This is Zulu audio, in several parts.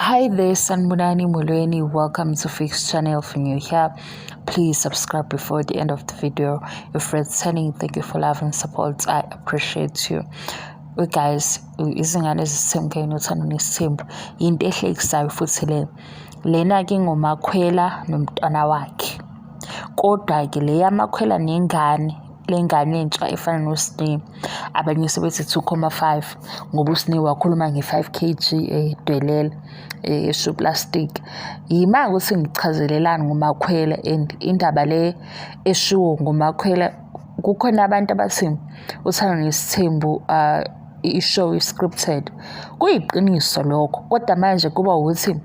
Hi there, Sanibonani Molweni. Welcome to Fix Channel. If you're new here, please subscribe before the end of the video. If returning, thank you for love and support. I appreciate you. We guys, izingane ezisithembu kanye nothando nesithembu yinto ehlekisayo futhi le. Lena-ke ngomakhwela nomntwana wakhe. Kodwa-ke le yamakhwela nengane lengane entsha efana noSne abanye sebethi 2.5 ngoba uSne wakhuluma nge-5 kg edelela esho plastic. Yima ukuthi ngichazelelani ngomakhwela and indaba le eshiwo ngomakhwela kukhona abantu abathi uthando nesithembu i-show i-scripted. Kuyiqiniso lokho, kodwa manje kuba ukuthi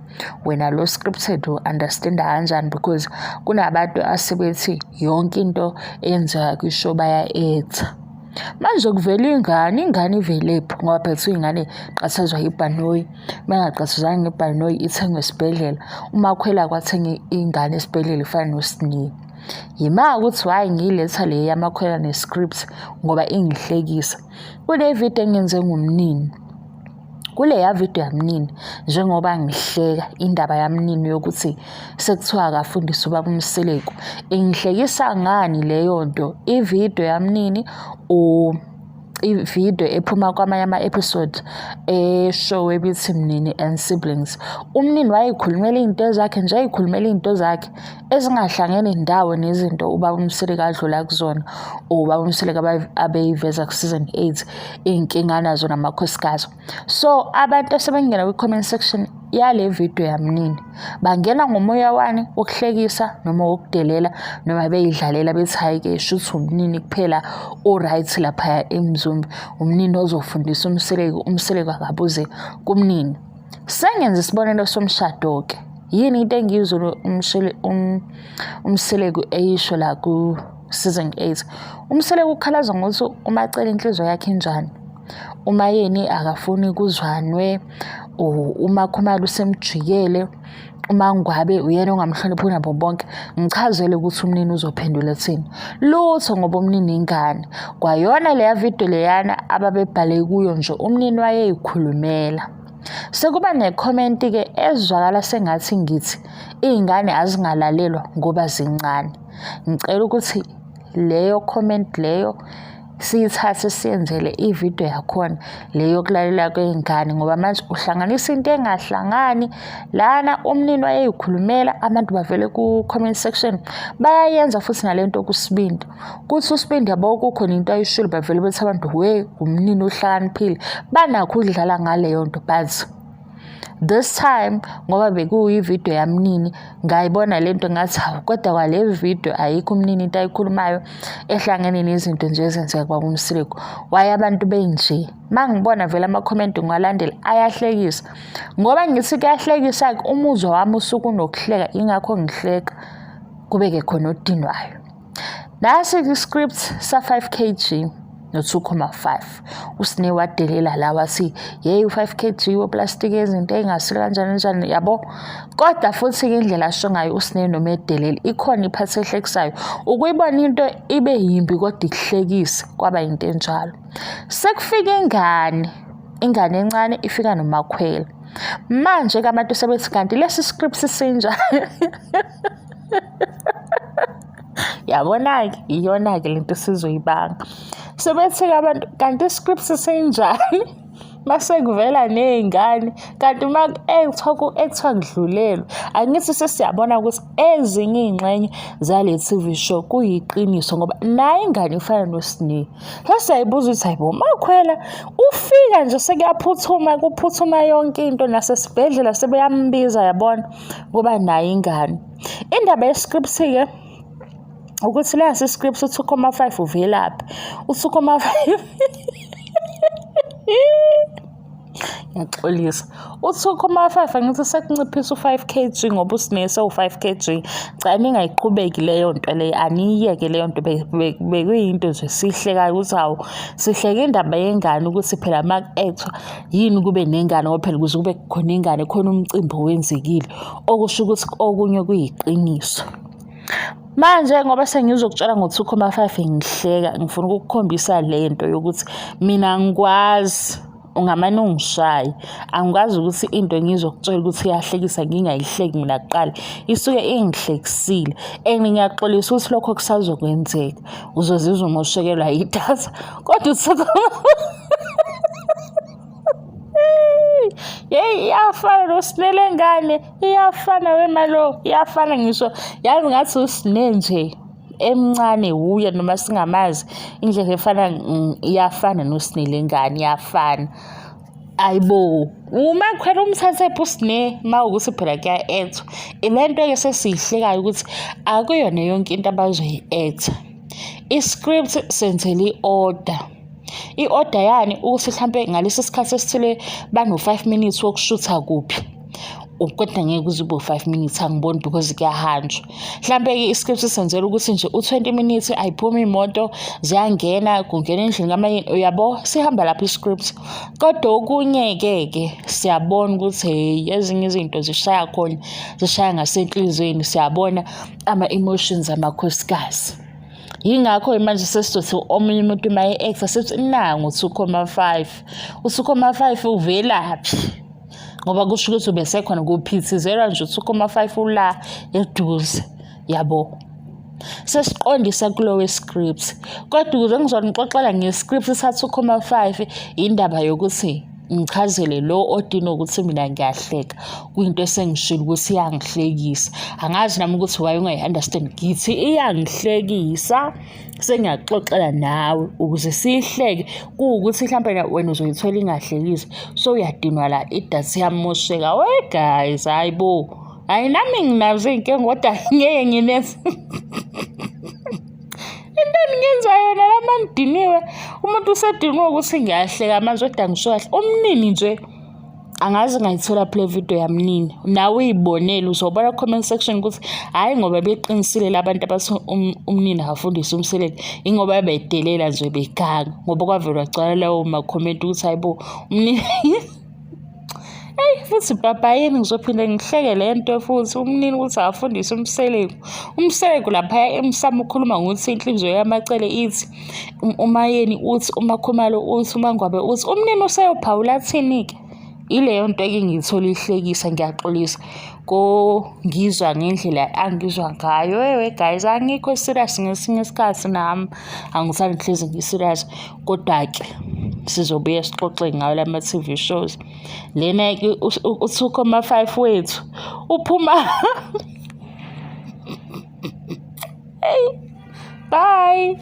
wena lo scripted u-understand-a kanjani because kunabantu asebethi yonke into eyenzeka kwi-show baya-act-a. Manje kuvela ingane, ingane ivelephi ngoba phela kuthiwa ingane iqhathazwa ibhanoyi, uma ingaqhathazwanga ngebhanoyi ithengwe esibhedlela. Umakhwela kwathenga ingane esibhedlela ifana noSne. Yima ukuthi why ngiyiletha le yamakhwela ne-script ngoba ingihlekisa. Kule video engiyenze ngumnini, kuleya video yamnini njengoba ngihleka indaba yamnini yokuthi sekuthiwa akafundise ubaba uMseleku, ingihlekisa ngani leyo nto? Ividiyo yamnini ividiyo ephuma kwamanye ama-episode e-show ebithi Mnini and Siblings. Umnini wayekhulumela iy'nto zakhe nje, eyikhulumela iy'nto zakhe ezingahlangene ndawo nezinto ubaba uMseleku adlula kuzona or ubaba uMseleku abeyiveza ku-season 8 iy'nkinga anazo namakhosikazi. So abantu asebengena kwi-comment section yale video yamnini bangena ngomoya wani wokuhlekisa noma wokudelela noma beyidlalela bethi hhayi-ke shuthi umnini kuphela o-right laphaya eMzumbe, umnini ozofundisa uMseleku, uMseleku akabuze kumnini. Sengenza isibonelo somshado-ke. Yini into engiyizwe uMseleku eyisho la ku-season 8? UMseleku ukhalaza ngokuthi uMaCele inhliziyo yakhe injani. UMaYeni akafuni kuzwanwe, uMaKhumalo usemjikele, uMaNgwabe uyena ongamhloniphi kunabo bonke. Ngichazele ukuthi umnini uzophendula ethini. Lutho ngoba umnini ingane. Kwayona leya video leyana ababebhale kuyo nje umnini wayeyikhulumela. Sekuba nekhomenti-ke ezwakala sengathi ngithi iy'ngane azingalalelwa ngoba zincane. Ngicela ukuthi leyo comment leyo siyithathe siyenzele ividiyo yakhona le yokulalela kwey'ngane ngoba manje uhlanganisa into engahlangani lana umnini wayeyikhulumela abantu bavele ku-comment section bayayenza futhi nale nto kusibindi kuthi usibindi yabo kukhona into ayishilo bavele bethi abantu we umnini uhlakaniphile banakho ukudlala ngaleyo nto but this time ngoba bekuyividiyo yamnini ngayibona le nto ngathi hawu kodwa kwale vidiyo ayikho umnini into ayikhulumayo ehlangene nezinto nje ezenzeka kwakumsiliko waye abantu benje uma ngibona vele amakhomenti ngiwalandela ayahlekisa ngoba ngithi kuyahlekisa-ke umuzwa wami usuke unokuhleka ingakho ngihleka kube-ke khona odinwayo. Nasi i-script sa-5 kg no-2.5 uSne wadelela la wathi yeyi u-5 kg weplastiki ezinto ey'ngasile kanjani kanjani yabo kodwa futhi-ke indlela asho ngayo uSne noma edelela ikhona iphathi ehlekisayo ukuyibona into ibe yimbi kodwa ikuhlekise kwaba yinto enjalo sekufika ingane ingane encane ifika nomakhwela manje-ke abantu sebethi kanti lesi script sisinjani yabona-ke iyona-ke lento esizoyibanga sebethi-ke abantu kanti iscript sisenjani mase kuvela ney'ngane kanti uma ekuthiwa ku-ekuthiwa kudlulelwe angithi sesiyabona ukuthi ezinye iy'ngxenye zale TV show kuyiqiniso ngoba nayo ingane ifana noSne sesiyayibuza ukuthi hayibo makhwela ufika nje sekuyaphuthuma kuphuthuma yonke into nasesibhedlela sebeyambiza yabona kuba nayo ingane Indaba ye-script-ke ukuthi lasi script u-2.5 uvelaphi u-2.5 ngiyaxolisa u-2.5 angithi sekunciphisa u-5 kg ngoba usinese u-5 kg cha ningayiqhubeki leyo nto leyo aniyiyeke leyo nto bekuyinto nje sihlekayo ukuthi hawu sihleke indaba yengane ukuthi phela uma ku-actwa yini kube nengane ngoba phela ukuze kube khona ingane khona umcimbi owenzekile okusho ukuthi okunye kuyiqiniso. Manje ngoba sengizokutshela ngo-2.5 ngihleka ngifuna ukukukhombisa le nto yokuthi mina ngikwazi Ungamane ungishaye. Angikwazi ukuthi into ngizokutshela ukuthi iyahlekisa ngingayihleki mina kuqala. Isuke ingihlekisile and ngiyaxolisa ukuthi lokho kusazokwenzeka. Uzozizwa umoshekelwa yidatha kodwa uthi Yeyi iyafana noSne lengane, iyafana wemalo, iyafana ngisho yazi ngathi uSne nje emncane wuye noma singamazi indlela efana iyafana noSne lengane iyafana. Ayibo, umakhwela umthathephi uSne uma ukuthi phela kuya-act-wa. Ile nto-ke sesiyihlekayo ukuthi akuyona yonke into abazoyi-act-a. I-script senzela i-order. I-order yani ukuthi hlampe ngalesi sikhathi esithile bano-five minutes wokushutha kuphi. Kodwa ngeke uze ube u-five minutes angiboni because kuyahanjwa. Hlampe-ke i-script senzela ukuthi nje u-twenty minutes ayiphumi iy'moto ziyangena kungena endlini kamayeni uyabo sihamba lapho i-script. Kodwa okunye-ke ke siyabona ukuthi hheyi ezinye izinto zishaya khona zishaya ngasenhliziyweni siyabona ama-emotions amakhosikazi. Yingakho-ke manje sesizothi omunye umuntu uma e-actor sithi nangu 2,5. U-2,5 uvelaphi? Ngoba kusho ukuthi ubesekhona kuphithizelwa nje u-2,5 ula eduze yabo. Sesiqondisa kulowo script. Kodwa ukuze ngizonixoxela nge-script sa-2,5 indaba yokuthi ngichazele lo odinga ukuthi mina ngiyahleka kuyinto esengishilo ukuthi iyangihlekisa. Angazi nami ukuthi why ungayi-understand ngithi iyangihlekisa sengiyakuxoxela nawe ukuze siyihleke kuwukuthi mhlampe wena uzoyithola ingahlekisi so uyadinwa la idatha iyamosheka. We guys, hhayi bo, hhayi nami nginazo iy'nkinga kodwa ngeke nginenze into engingenza yona la uma ngidiniwe umuntu usedinwe ukuthi ngiyahleka manje kodwa ngisho kahle umnini nje angazi ngayithola phela video yamnini nawe uyibonele uzobona comment section ukuthi hhayi ngoba beqinisile labantu abathi um, umnini akafundise umsebenzi ingoba bedelela nje beganga ngoba kwavele kwagcwala lawo ma-comment ukuthi hayi bo umnini Eyi futhi baba yini ngizophinde ngihleke le nto futhi umnini ukuthi akafundise umseleku. Umseleku laphaya emsamo ukhuluma ngokuthi inhliziyo yamacele ithi, uMayeni uthi, uMakhumalo uthi, uMangwabe uthi, umnini useyophawula athini-ke? Ileyo nto-ke ngiyithola ihlekisa ngiyaxolisa kongizwa ngendlela angizwa ngayo. Ewe guys, angikho serious ngesinye isikhathi nami angithandi ngihlezi ngi-serious kodwa-ke sizobuye sixoxe ngawo lama-T_V shows. Lena-ke u-2,5 wethu uphuma hey bye.